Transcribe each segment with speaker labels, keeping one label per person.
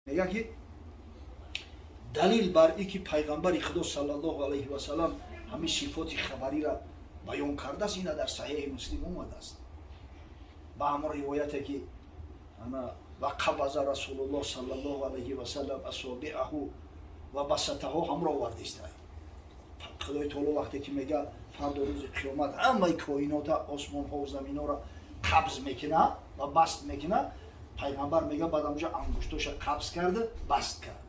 Speaker 1: Мега, ки далил бар и ки пайғамбари Худо саллаллоҳу алайҳи васалам ҳамин сифоти хабариро баён кардааст, ина дар Саҳеҳи Муслим омадааст, ба ҳамон ривояте ки ана ва қабаза Расулуллоҳ саллаллоҳу алайҳи васалам асобиаҳу ва басатаҳо ҳамро овардиста. Худои Таоло вақте ки мега, фардо рӯзи қиёмат ҳамаи коинота, осмонҳо, заминҳоро қабз мекуна ва баст мекуна, пайғамбар мега, баъд амҷа ангуштоша қабз карда, баст кард.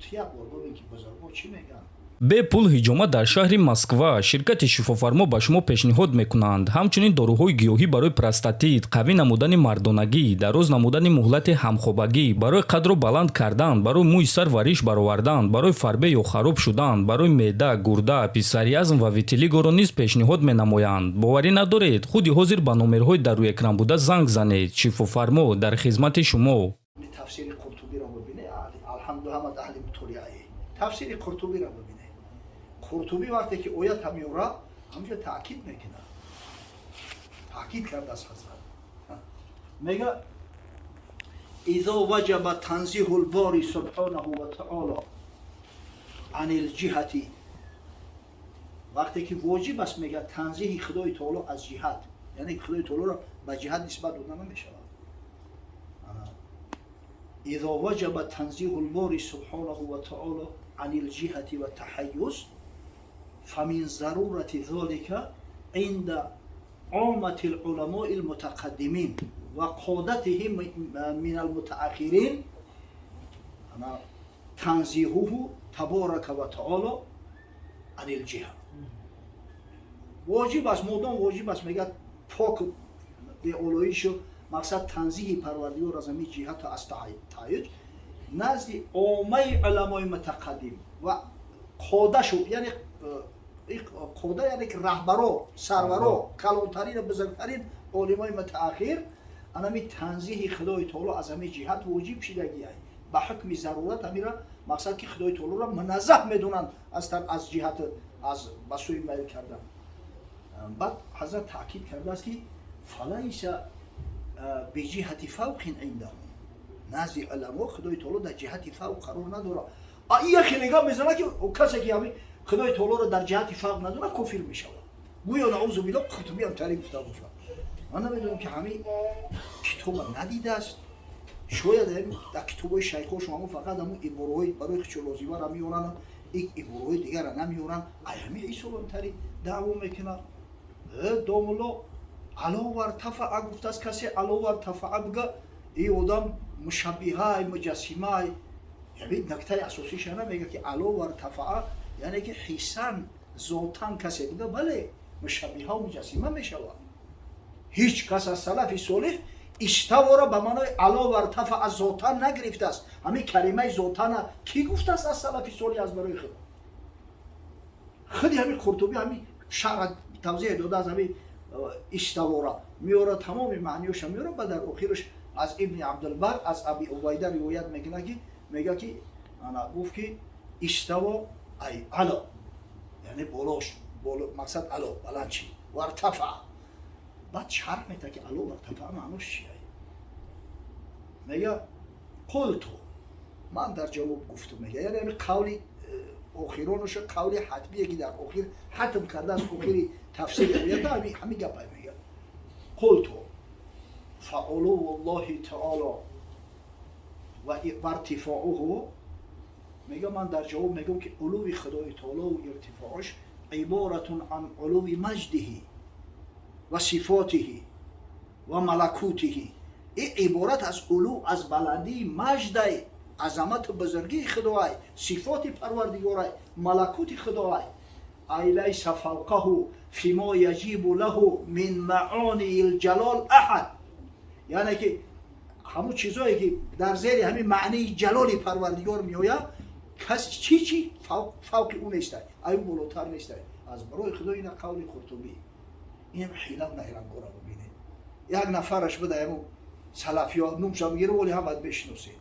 Speaker 1: Ту як бор бибин, ки бузургҳо чӣ мегӯянд.
Speaker 2: Бепул ҳиҷома дар шаҳри Москва. Ширкати «Шифофармо» ба шумо пешниҳод мекунанд ҳамчунин доруҳои гиёҳӣ барои простатит, қавӣ намудани мардонагӣ, дароз намудани муҳлати ҳамхобагӣ, барои қадро баланд кардан, барои мӯи сар ва риш баровардан, барои фарбе ё хароб шудан, барои меъда, гурда, псориаз ва витилигоро низ пешниҳод менамоянд. Боварӣ надоред? Худи ҳозир ба номерҳои дар рӯи экран буда занг занед. «Шифофармо» дар хизмати шумо.
Speaker 1: Тафсири Қуртубиро бибине. Алҳамду, ҳамад аҳли мутолиае. Тафсири Қуртубиро бибине. Қуртубӣ вақте ки оят меёра, ҳамҷо таъкид мекунад, таъкид кардааст ҳазрат. Мега: изо ваҷаба танзиҳу лбори субҳонаҳу ва таоло ани лҷиҳати, вақте ки воҷиб аст, мега, танзиҳи Худои Таоло аз ҷиҳат, яъне Худои Таолоро ба ҷиҳат нисбат дода намешавад. Изо ваҷаба танзиҳу лбори субҳонаҳу ва таоло ани лҷиҳати ва таҳайюз, فمن ضرورة ذلك عند عامة العلماء المتقدمين وقادتهم من المتأخرين تنزيهه تبارك وتعالى عن الجهة. واجب است، مادام واجب است، میگه، پاک беолоишу мақсад танзиҳи Парвардигор аз ҳамин ҷиҳату аз таҳайюз назди оммаи уламои мутақаддим ва қодашу, яъне қода, яъне ки раҳбаро, сарваро, калонтарин, бузургтарин олимои мутаахир, анами танзиҳи Худои Таоло аз ҳамин ҷиҳат воҷиб шидагиай ба ҳукми зарурат. Ҳамира мақсад ки Худои Таолоро муназзаҳ медонанд аз ҷиҳати аз ба сӯи майл кардан. Баъд ҳазрат таъкид кардааст, ки فليس بجهة فوق عندهم, назди уламо Худои Таоло дар ҷиҳати фавқ қарор надорад. Яхе нигоҳ мезанад, ки касе ки ҳами Худои Таолоро дар ҷиҳати фавқ надорад, кофир мешавад. Гӯё, наузу билло, Қуртубиам тари гуфта бошад. Ман намедонам, ки ҳамин китоба надидааст. Шояд дар китобҳои шайхошон ҳамон фақат ҳамон ибораҳои барои хичо лозимаро меоранд, ибораҳои дигарро намеоранд. Ай ҳамин ҳисобам тари даъво мекунад. Домулло علا وارتفع гуфтааст. Касе علا وارتفع бига, и одам мушаббиҳай, муҷассимай. Яъне нуктаи асосиша намега, ки علا وارتفع яъне ки ҳиссан, зотан касе бига, бале, мушаббиҳа муҷассима мешавад. Ҳеҷ кас аз салафи солиҳ иставоро ба маънои علا وارتفع аз зотан нагирифтааст. Ҳамин калимаи зотана кӣ гуфтааст аз салафи солиҳ? Аз барои Худо худи ҳамин Қуртубӣ ҳамин шарҳ тавзеҳ дода, аз ҳамин иставора меора, тамоми маъниёша меора. Ба дар охираш аз Ибни Абдулбар, аз Аби Убайда ривоят мекунад, ки мега, ки ана гуфт, ки استوى أي علا, яъне болош, мақсад علا баланд чи, وارتفع. Баъд шарҳ мета, ки علا وارتفع маънош чия. Мега: قلت, ман дар ҷавоб гуфтум, мега, яъне ҳами қавли охиронуша, қавли ҳатмие, ки дар охир ҳатм кардааст, охири тафсири оята ҳамин гапа мега: قلت فعلو الله تعالى وارتفاعه. Мега, ман дар ҷавоб мегӯм, ки улуви Худои Таолову иртифоаш عبارة عن علو مجده وصفاته وملكوته. И иборат аз улув, аз баландии маҷдай, азамату бузургии Худоай, сифоти Парвардигорай, малакути Худоай. أي ليس فوقه فيما يجب له من معاني الجلال أحد, яъне ки ҳамун чизое, ки дар зери ҳамин маънии ҷалоли Парвардигор меояд, кас чӣ чӣ фавқи ӯ нестай, ай ӯ болотар нестай. Аз барои Худо, ина қавли Қуртубӣ. Инам ҳилав найрангора бибинед. Як нафараш буда, ҳамун салафиё, нумша мегирам, вале ҳамад бешиносед.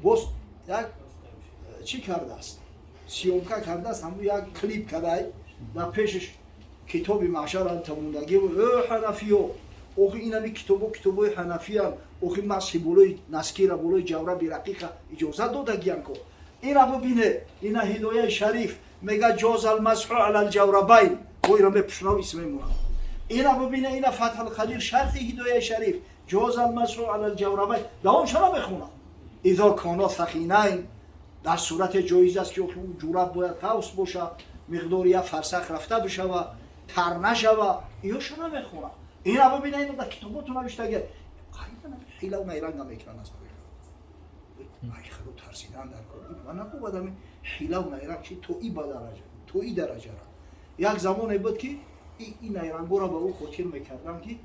Speaker 1: Боз як чӣ кардааст, съёмка кардааст, ҳамун як клип кадай, дар пешаш китоби маҳшар тамондагӣ. Э, ҳанафиё, охи, инами китобо китобои ҳанафиян. Охи масҳи болои наскира, болои ҷавраби рақиқа иҷозат додагиян ко. Ина бубине, ина Ҳидояи Шариф мега: جاز المسح على الجوربين. Ира мепушунав, ис мемонад. Ина бубине, ина Фатҳалқадир, шарҳи Ҳидояи Шариф: جاز المسح على الجوربين. Давомша намехонам. إذا كانا ثخينين, дар сурате ҷоиз аст, ки охи ҷураб бояд қавс боша, миқдори як фарсах рафта бишава, тар нашава. Иёшо намехонам. Ина бубина, ина дар китобото навиштага. Ҳилаву найранга мекунанд. Аз ай худо тарсидан дар кор ма нахубадами ҳилаву найранг чи то и ба дараҷа, то и дараҷара. Як замоне буд, ки ин найрангоро ба ӯ хотир мекарданд, ки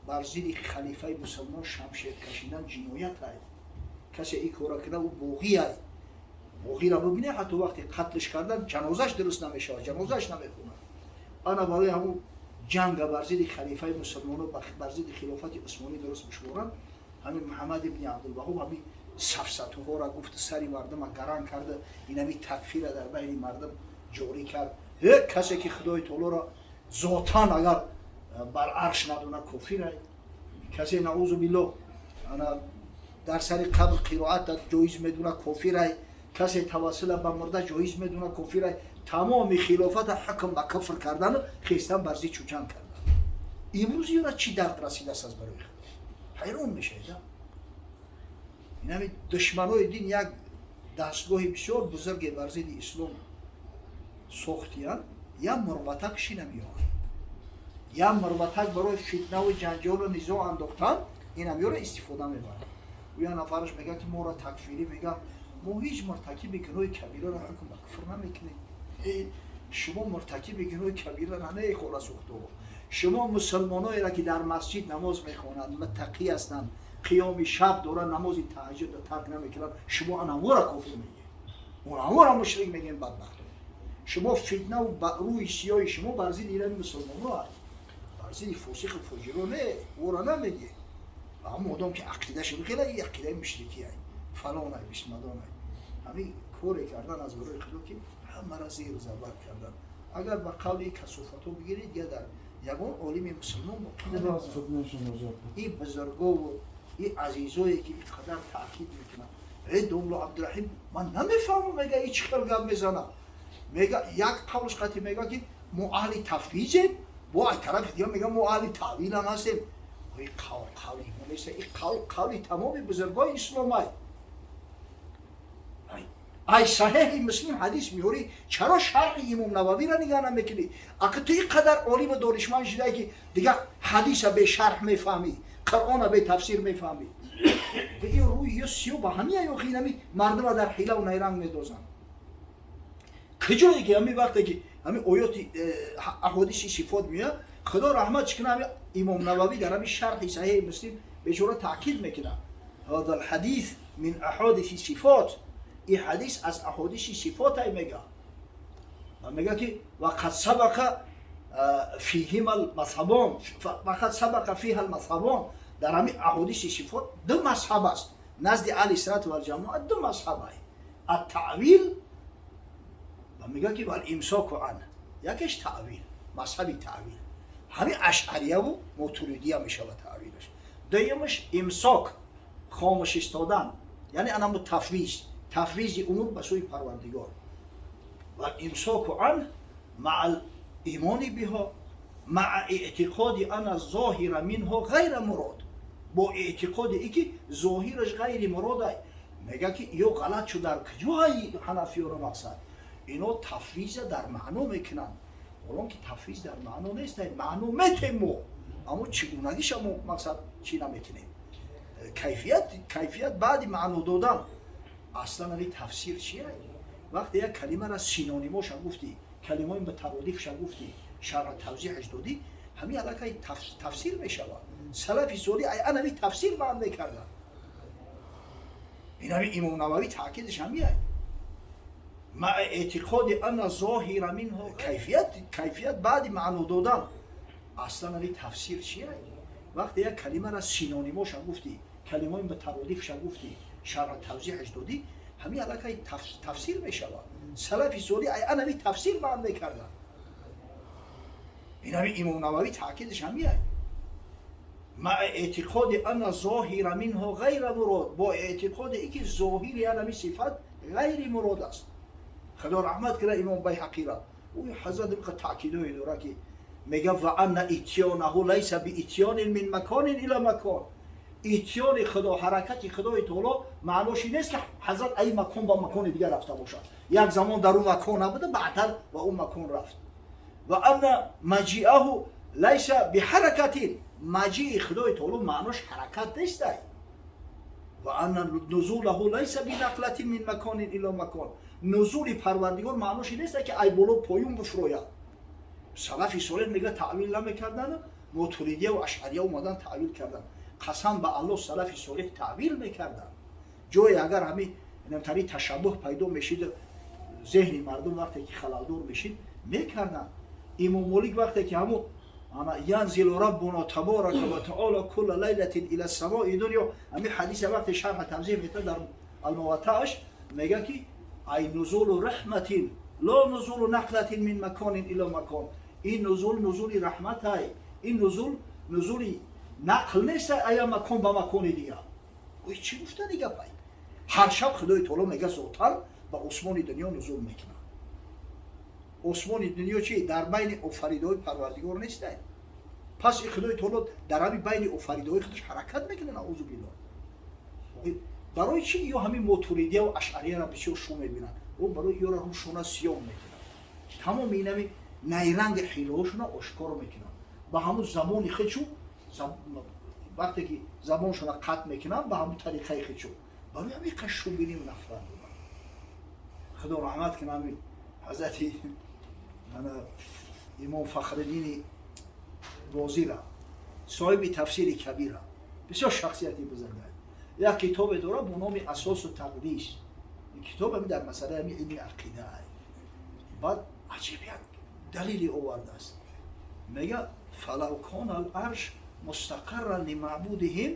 Speaker 1: бар зидди халифаи мусулмон шамшер кашидан ҷиноят ай, касе ин кора кунад, ӯ боғӣ ай. Боғиро бубине, ҳатто вақте қатлш кардан, ҷанозаш дуруст намешавад, ҷанозаш намехонад. Ана барои ҳамун ҷанга бар зидди халифаи мусулмоно, бар зидди хилофати усмонӣ дуруст бишморанд, ҳамин Муҳаммад ибни Абдулваҳоб ҳамин сафсатуҳоро гуфт, сари мардума гаран карда, инами такфира дар байни мардум ҷорӣ кард. Ҳеҷ касе ки Худои Таолоро зотан агар бар арш надона, кофир ай. Касе, наузу биллоҳ, ана дар сари қабр қироат ҷоиз медуна, кофир ай. Касе тавассула ба мурда ҷоиз медуна, кофир ай. Тамоми хилофата ҳукм ба куфр кардану хестан бар зид чӯҷанг кардан. Имрӯз ёра чӣ дард расидааст аз барои худ, ҳайрон мешавед. Инами душманои дин як дастгоҳи бисёр бузурге бар зидди ислом сохтиянд. Як мурватак шина меёрад, як мурватак барои фитнаву ҷанҷолу низоъ андохтан инам ёра истифода мебарад. Ӯ як нафараш мега, ки моро такфирӣ мега, мо ҳеҷ муртакиби гуноҳи кабираро ҳукм ба куфр намекунем. Шумо муртакиби гуноҳи кабира не, хола сӯхто. Шумо мусулмоноеро, ки дар масҷид намоз мехонанд, муттақӣ ҳастанд, қиёми шаб доранд, намози таҳаҷҷудро тарк намекунанд, шумо анаморо кофир мегӯед, онаморо мушрик мегӯем. Бадбахт, шумо фитнаву рӯи сиёҳи шумо бар зидди ирами мусулмоно аст, бар зидди фосиқу фоҷиро не, ӯро намегӯед. Ҳамон одам ки ақидаша хела, и ақидаи мушрикӣ ай, фалон ай, бисмадон ай. Ҳамин коре кардан аз барои худо, ки ҳамаро зеру забар кардан. Агар ба қавли касофатҳо бигиред, я дар ягон олими мусулмон боқӣ намемонад. Ин бузургову ин азизое, ки ин қадар таъкид мекунанд, э домло Абдураҳим, ман намефаҳмам, мега, и чӣ хел гап мезана. Мега, як қавлш қатӣ мега, ки мо аҳли тафвизем, бо аз тарафи дига мега, мо аҳли таъвилам ҳастем. Ин қавл қавли мо нест, ин қавл қавли тамоми бузургои исломай. Ай Саҳеҳи Муслим ҳадис меёрӣ, чаро шарҳи Имом Нававиро нигаҳ намекунӣ? Ака, ту ин қадар олиму донишманд шудаe, ки дигар ҳадиса бешарҳ мефаҳмӣ, Қуръона бетафсир мефаҳмӣ. Ин рӯи ё сиё ба ҳамия ё хинами мардума дар ҳилаву найранг медозанд. Куҷое ки ҳамин вақте ки ҳамин оёти аҳодиси сифот меояд, Худо раҳмат кунад, ҳамин Имом Нававӣ дар ҳамин шарҳи Саҳеҳи Муслим бечора таъкид мекунад: هذا الحديث من أحاديث الصفات. Ин ҳадис аз аҳодиси сифотай, мега. Ва мега, ки وقد سبق فيهما المذهبان، وقد سبق فيها المذهبان. Дар ҳамин аҳодиси сифот ду мазҳаб аст. Назди аҳли суннат валҷамоа ду мазҳаб ай: التأويل ва мега, ки والإمساك عنه. Якеш таъвил, мазҳаби таъвил ҳамин ашъарияву мотуридия мешавад таъвилаш. Дуюмаш имсок, хомӯш истодан, яъне анаму тафвиз, тафвизи умур ба сӯи Парвардигор. والإمساك عنه مع الإيمان بها، مع اعتقاد أن الظاهر منها غير مراد, бо эътиқоди и ки зоҳираш ғайри мурод ай. Мега, ки ё ғалат шуд. Дар куҷои ҳанафиёро мақсад ино тафвиза дар маъно мекунанд, ҳолон ки тафвиз дар маъно нест. Маъно метем мо, аммо чӣ гунагиша мо мақсад чӣ наметунем, кайфият, кайфият баъди маъно додан. Аслан али тафсир чия? Вақте як калимара синонимоша гуфтӣ, калимаи мутародифша гуфтӣ, шарҳ тавзеҳаш додӣ, ҳамин аллакай тафсир мешавад. Салафи солиҳ ай анави тафсир баъд мекарданд. Инами Имом Нававӣ таъкидаш ҳамияй: مع اعتقاد أن الظاهر منها, кайфият, кайфият баъди маъно додан. Аслан али тафсир чия? Вақте як калимара синонимоша гуфтӣ, калимаи мутародифша гуфтӣ, шарҳ тавзеҳаш додӣ, ҳамин аллакай тафсир мешавад. Салафи солиҳ ай анави тафсир баъд мекарданд. Инами Имом Нававӣ таъкидаш ҳамияй. مع اعتقاد أن الظاهر منه غير مراد، با اعتقاد ای که ظاهر همی صفت غیر مراد است. خدا رحمت کنه امام بیهقی را. او حضرت اینقدر تاکیدهایی داره که میگه وأن إتيانه ليس بإتيان من مكان إلى مكان. اتیان خدا، حرکت خدای تعالی معناش این نیست که حضرت ای مکان با مکان دیگر رفته باشد، یک زمان در اون مکان نبوده، بعدتر به اون مکان رفت. وأن مجيئه ليس بحركة، مجیء خدای تعالی معناش حرکت نیست. وأن نزوله ليس بنقلة من مكان إلى مكان، نزول پروردگار معناش این نیست که ای بالا پایون بفروید. سلفی صالح میگه تأویل نمیکردن، ماتریدیه و اشعریه اومدن تأویل کردن. قسم به الله، سلفی صالح تأویل میکردن. جای اگر همین اینطوری تشبه پیدا میشید، ذهن مردم وقتی که خلالدار میشید، میکردن. امام مالک وقتی که همو انا ينزل ربنا تبارك وتعالى كل ليلة إلى السماء الدنيا، همین حدیث وقتی شرح توضیح میده در الموطأش، میگه که أي نزول رحمة لا نزول نقلة من مكان إلى مكان. این نزول نزول رحمت های، این نزول نزولی نقل نیست ایا مکان به مکان دیگه. اوی چی گفته دیگه پای؟ هر شب خدای تعالی میگه ذاتا به آسمان دنیا نزول میکنه. آسمان دنیا چی؟ در بین آفریدهای پروردگار نیست. پس این خدای تعالی در همین بین آفریدهای خودش حرکت میکنه، نعوذ بالله. برای چی یا همین ماتوریدیه و اشعریه را بسیار شو میبینن؟ او برای یا را روشونه سیاه میکنن، تمام این همین نیرنگ حیلهاشون آشکار میکنن. به همون زبان خودشو وقتی که زبانشون قطع میکنن به همون طریقه خودشو، برای همین شوبینی و نفرت دارن. خدا رحمت کنه همین حضرت امام فخرالدین رازی را، صاحب تفسیر کبیر را. بسیار شخصیتی بزرگه. یک کتاب داره به نام اساس التقدیس. این کتاب هم در مسئله همین علم عقیده است. بعد عجیب یک دلیلی آورده است. میگه فلو كان العرش مستقرا لمعبودهم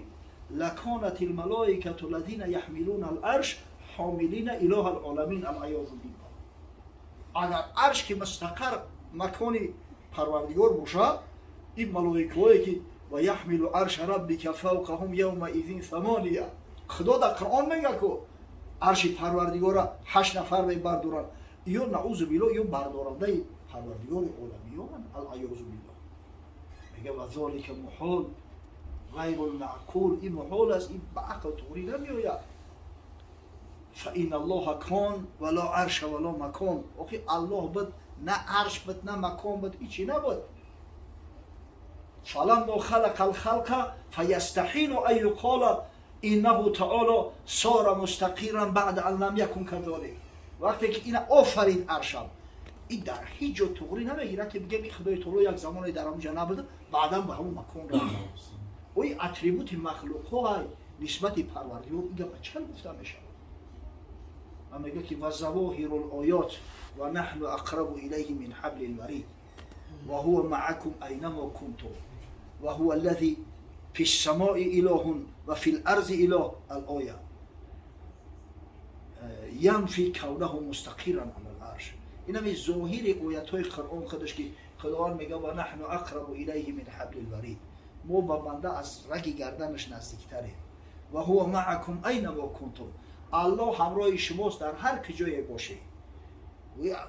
Speaker 1: لكانت الملائكة الذين يحملون العرش حاملين إله العالمين العياذ بالله. اگر عرش که مستقر مکانی پروردگار باشه، این ملائکه که ويحمل عرش ربك فوقهم يومئذ ثمانية، خدا در قرآن میگه که عرش پروردگار هشت نفر میبردارن، یا نعوذ بالله یا بردارنده پروردگار عالمیان، العیاذ بالله. میگه وذلك محال غير المعقول. این محال است، این به عقل طوری نمیآید. فإن الله كان ولا عرش ولا مكان. آخی الله بود، نه عرش بود، نه مکان بود، هیچی نبود. فلما خلق الخلق فيستحيل أن يقال إنه تعالى صار مستقرا بعد أن لم يكن كذلك. وقتی که این آفرید عرشم، این در هیچ جا تغری نمیگیره که بگه خدای تعالی یک زمانی در اونجا نبوده، بعدا به همون مکان رفت. و این attribute مخلوق های نسبت پروردگار اینجا به چه گفته میشه؟ و میگه که وظواهر الآيات ونحن أقرب إليه من حبل الوريد وهو معكم أينما كنتم وهو الذي في السماء إله وفي الأرض إله الآية ينفي كونه مستقرا على العرش. این هم ظاهر آیت های قرآن خودش که خداوند میگه ونحن أقرب إليه من حبل الوريد، ما با بنده از رگ گردنش نزدیکتریم. وهو معكم أينما كنتم، الله همراه شماست در هر کجای باشه.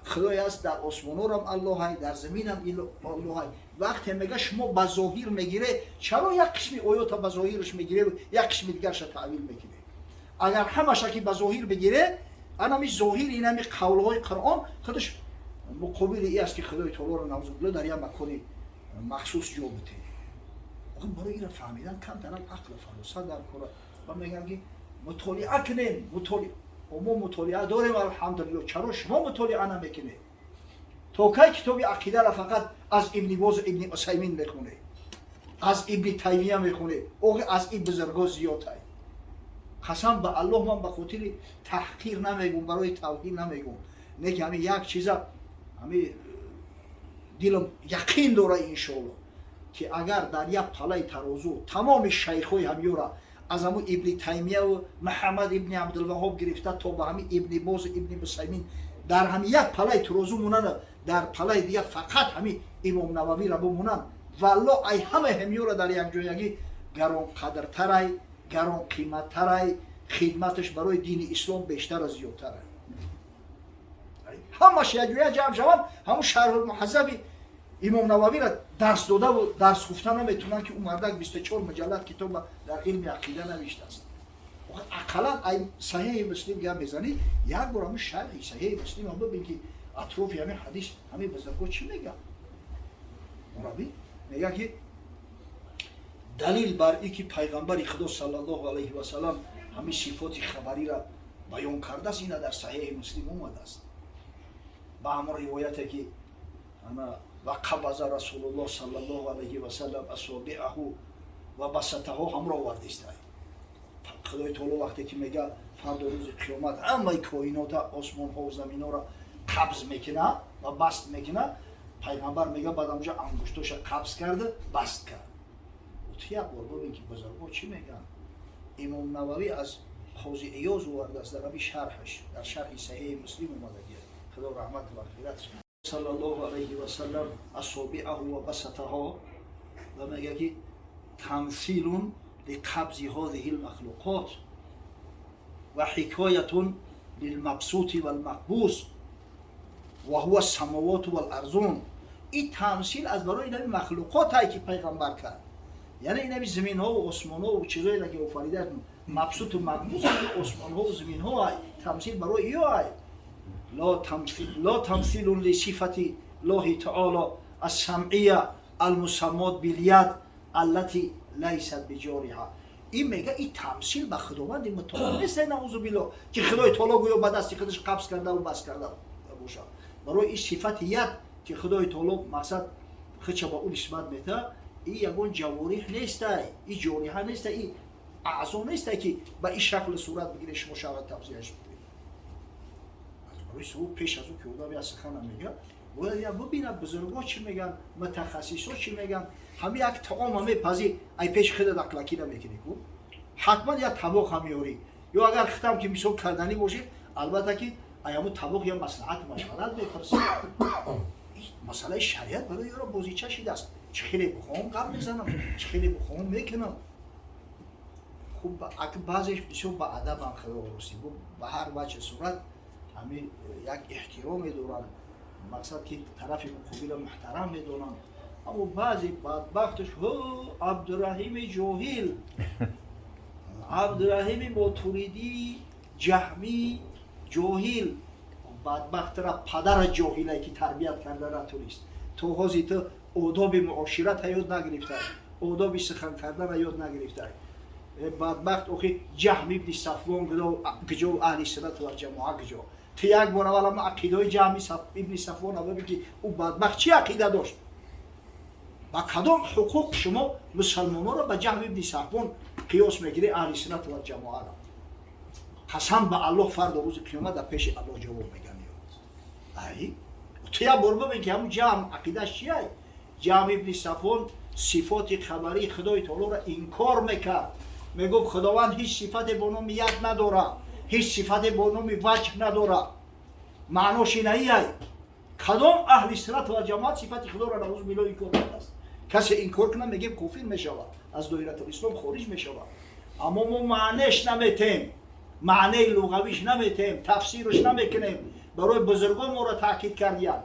Speaker 1: خدای است، در آسمان هم الله های، در زمین هم الله های. وقتی میگه شما به ظاهر میگیره، چرا یک قسمی آیات به ظاهرش میگیره و یک قسمی دیگرش تأویل میکنه؟ اگر همش که به ظاهر بگیره، انمی ظاهر این همی قولهای قرآن خودش مقابل ای است که خدای تعالی رو نعوذ بالله در یک مکان مخصوص جا بده. آخه برای این فهمیدن کم تر عقل فراست در کار. و میگم که مطالعه کنیم، مطالعه. ما مطالعه داریم الحمدلله، چرا شما مطالعه نمیکنید؟ تا کی کتاب عقیده را فقط از ابن باز و ابن عثیمین میخونه، از ابن تیمیه میخونه؟ اوه از این بزرگا زیاد های. قسم به الله، من به خاطر تحقیر نمیگم، برای توهین نمیگم، نه که همین یک چیزا همین دلم یقین داره انشالله که اگر در یک پلای ترازو تمام شیخوی همیورا از همون ابن تیمیه و محمد ابن عبدالوهاب گرفته تا به همین ابن باز و ابن عثیمین در همین یک پلای ترازو مونن، در پلای دیگه فقط همین امام نووی را بمونن، والله ای همه همیورا در یک جایگی Гаронқадртарай, гаронқиматтарай, хидматаш барои дини ислом бештару зиёдтарай. Ҳамаш якҷоя ҷамъ шаванд, ҳамун Шарҳулмуҳаззаби Имом Нававиро дарс додаву дарс гуфта наметавонанд, ки ӯ мардак 24 муҷаллад китоба дар илми ақида навиштааст. Ақаллан ай Саҳеҳи Муслим гап мезанӣ, як бор ҳамун шарҳи Саҳеҳи Муслим бибин, ки атрофи ҳамин ҳадис ҳамин бузургҳо чӣ мегӯянд. Мураббӣ мегӯяд, ки далил бар ин ки пайғамбари Худо саллаллоҳу алайҳи васалам ҳамин сифоти хабариро баён кардааст, ина дар Саҳеҳи Муслим омадааст, ба ҳамон ривояте ки ана ва қабаза Расулуллоҳ саллаллоҳу алайҳи васалам асобиаҳу ва басатаҳо ҳамро овардистай. Худои таоло вақте ки мега, фардо рӯзи қиёмат ҳамаи коинота, осмонҳову заминҳоро қабз мекуна ва баст мекуна, пайғамбар мега, баъд ҳамҷо ангуштоша қабз карда, баст кард. Ту як бор бибин, ки бузургҳо чӣ мегӯянд. Имом Нававӣ аз Қози Иёз овардааст дар ҳамин шарҳаш, дар шарҳи Саҳеҳи Муслим омадагиаст, Худо раҳмату мағфиратш, саллаллоҳу алайҳи васалам асобиаҳу ва басатаҳо, ва мега, ки тамсилун лиқабзи ҳозиҳи лмахлуқот ва ҳикоятун лилмабсути валмақбус ва ҳува самовоту валарзун. Ин тамсил аз барои инами махлуқотае, ки пайғамбар кард, яъне инами заминҳову осмонҳову чизое, ки офарида, мабсуту мақбус, осмонҳову заминҳо ай, тамсил барои ё ай, ла тамсилун лисифати Лоҳи таоло ассамъия алмусаммот биляд аллати лайсат биҷориҳа. Ин мега, ин тамсил ба Худованди мутаол нест, наузу билло, ки Худои таоло гӯё ба дасти худаш қабз кардаву баст карда бошад. Барои ин сифати яд, ки Худои таоло мақсад худша ба ӯ нисбат метаҳад, ин ягон ҷавориҳ нестай, ин ҷориҳа нестай, ин аъзо нестай, ки ба ин шаклу сурат бигире, шумо шавад тавзеҳаш бикунед. Барои сабаб, пеш аз ӯ ки одам як сухана мега, бояд як бибинад, бузургҳо чӣ мегӯянд, мутахассисҳо чӣ мегӯянд. Ҳами як таома мепазӣ, ай пеши худат ақлакӣ намекунӣ ку, ҳатман як табоқ ҳам меёрӣ, ё агар хитам ки мисол карданӣ бошӣ, албатта ки ай ҳамун табоқ я маслиҳату машварат мепурсӣ. Масъалаи шариат барои ёро бозича шидааст: чӣ хеле бихоҳам гап мезанам, чӣ хеле бихоҳам мекунам. Хуб, баъзеш бисёр баадабам, худо ростӣ, ба ҳар ваҷҳи сурат ҳамин як эҳтироме доранд, мақсад ки тарафи муқобила муҳтарам медонанд. Аммо баъзе бадбахташ, ҳо, Абдураҳими ҷоҳил, Абдураҳими Мотуридӣ, ҷаҳмӣ, ҷоҳил, бадбахтра падара ҷоҳилае, ки тарбият карда натунист. То ҳози ту одоби муоширата ёд нагирифтай, одоби сухан кардана ёд нагирифтай, бадбахт. Охи, Ҷаҳм ибни Сафвон куҷо, аҳли суннат вал ҷамоа куҷо? Ту як бор аввал ама ақидаҳои Ҷаҳми ибни Сафвон бибин, ки ӯ бадбахт чӣ ақида дошт. Ба кадом ҳуқуқ шумо мусалмононро ба Ҷаҳм ибни Сафвон қиёс мекунед, аҳли суннат вал ҷамоаро? Қасам ба Аллоҳ, фардо рӯзи қиёмат дар пеши Аллоҳ ҷавоб мегӯянд. Ай, ту як бор бибин, ки ҳамун Ҷаҳм ақидааш чия. Ҷаҳм ибни Сафвон сифоти хабарии Худои таолоро инкор мекард. Мегуфт, Худованд ҳеҷ сифате бо номи яд надорад, ҳеҷ сифате бо номи ваҷҳ надорад. Маънош инаияй: кадом аҳли суннат ва ҷамоат сифати Худоро, наузу билло, инкор кардааст? Касе инкор кунад, мегем, кофир мешавад, аз доиратулислом хориҷ мешавад. Аммо мо маънеш наметем, маънеи луғавиш наметем, тафсирш намекунем. Барои бузургон моро таъкид кардиянд: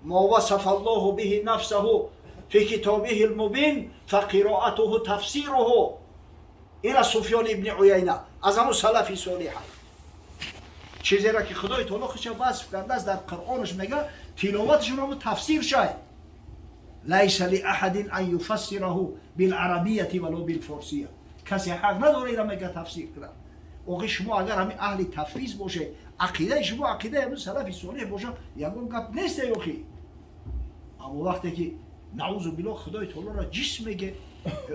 Speaker 1: ма васафа Аллоҳу биҳи нафсаҳу фи китобиҳи лмубин фақироатуҳу тафсируҳу. Ина Суфён ибни Уяйна аз ҳамун салафи солиҳа. Чизеро, ки Худои таоло худша васф кардааст дар Қуръонаш, мега, тиловаташон ҳамун тафсир шай. Лайса лиаҳадин ан юфассираҳу биларабияти вало билфорсия. Касе ҳақ надора ира, мега, тафсир кунад. Охи, шумо агар ҳамин аҳли тафвиз бошед, ақидаи шумо ақидаи ҳамин салафи солиҳ бошад, ягон гап несте, охи. Аммо вақте ки, наузу билло, Худои таолоро ҷисм меге,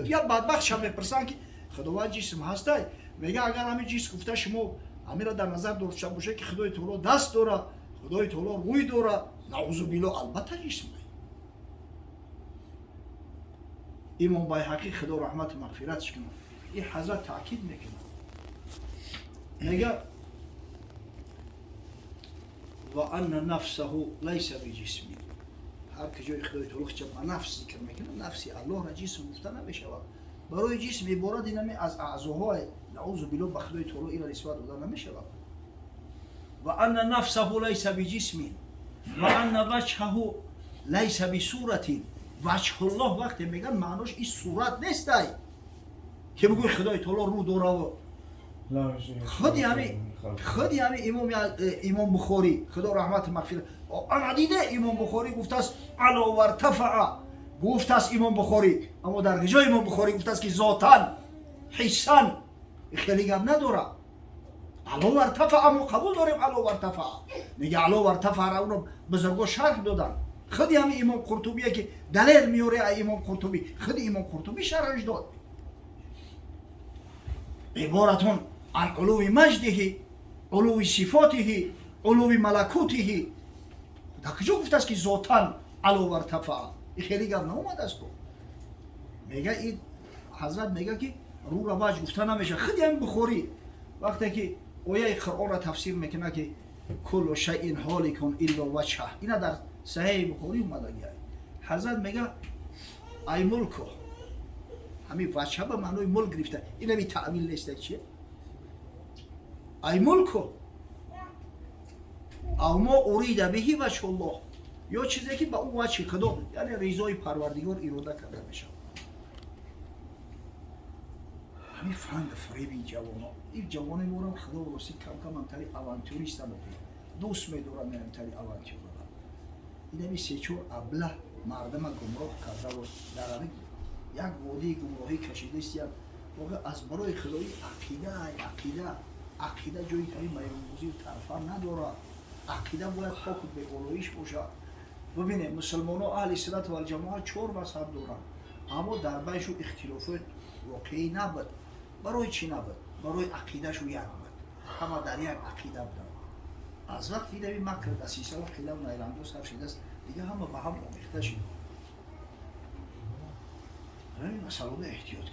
Speaker 1: я бадбахтша мепурсанд, ки Худованд ҷисм ҳастай? Мега, агар ҳамин ҷисм гуфта, шумо ҳаминро дар назар дошта бошед, ки Худои таоло даст дорад, Худои таоло рӯй дорад, наузу билло, албатта ҷисм. Имом Байҳақӣ, Худо раҳмату мағфиратш кунад, ин ҳазрат таъкид мекунад, мега: ва анна нафсаҳу лайса биҷисми. Ҳар куҷои Худои таоло худша ба нафс зикр мекунад, нафси Аллоҳро ҷисм гуфта намешавад. Барои ҷисм иборат инами аз аъзоҳо, наузу биллоҳ, ба Худои таоло ира нисбат дода намешавад. Ва анна нафсаҳу лайса биҷисмин ва анна ваҷҳаҳу лайса бисуратин. Ваҷҳуллоҳ вақте меган, маънош ин сурат нестай, ки бигӯй Худои таоло рӯ дораву. Худи ҳами имом Бухорӣ, Худо раҳмати мағфират, ана диде, имом Бухорӣ гуфтааст: علا وارتفع гуфтааст имом Бухорӣ. Аммо дар ҷои имом Бухорӣ гуфтааст, ки зотан, ҳиссан хеле гап надора. علا وارتفع мо қабул дорем. علا وارتفع мега, علا وارتفع ра уно бузурго шарҳ додан. Худи ҳами имом Қуртубие, ки далел меёре, имом Қуртубӣ, худи имом Қуртубӣ шарҳаш дод: عبارة عن علو مجده، علو صفاته، علو ملكوته. Дар куҷо гуфтааст, ки зотан علا وارتفع? И хеле гап наомадааст. Мега ин ҳазрат мега, ки рӯра ваҷ гуфта намешавад. Худи ҳами Бухорӣ вақте ки ояи Қуръонро тафсир мекунад, ки كل شيء هالك إلا وجهه, ина дар Саҳеҳи Бухорӣ омадагиа, ҳазрат мега: أي ملكه. Ҳамин وجه ба маънои мулк гирифта, инами таъвил неста чие? أي ملكه أو ما أريد به وجه الله, ё чизе, ки ба ӯ ваҷҳи Худо, яъне ризои Парвардигор ирода карда мешавад. Ҳамин фанду фиреби ҷавоно, ин ҷавонои морам, Худо рости, камкам ҳамтари авантюристам дӯст медорам, ҳамтари авантюрара. Инами сечор аблаҳ мардама гумроҳ кардаву дар ҳамин як водии гумроҳӣ кашидаистиянд. Воқеа, аз барои Худои ақида, ақида, ақида ҷои ҳамин майронгузию тарфар надорад. Ақида бояд поку беолоиш бошад. Бубинем, мусулмоно, аҳли суннат валҷамоа чор мазҳаб доранд, аммо дар байшу ихтилофои воқеӣ набуд. Барои чӣ набуд? Барои ақидашу як буд, ҳама дар як ақида буданд. Аз вақти идави макр, дасисаву ҳилаву найрангҳо сар шидааст, дига ҳама ба ҳам омехта шид. Ҳамин масъаларо эҳтиёт.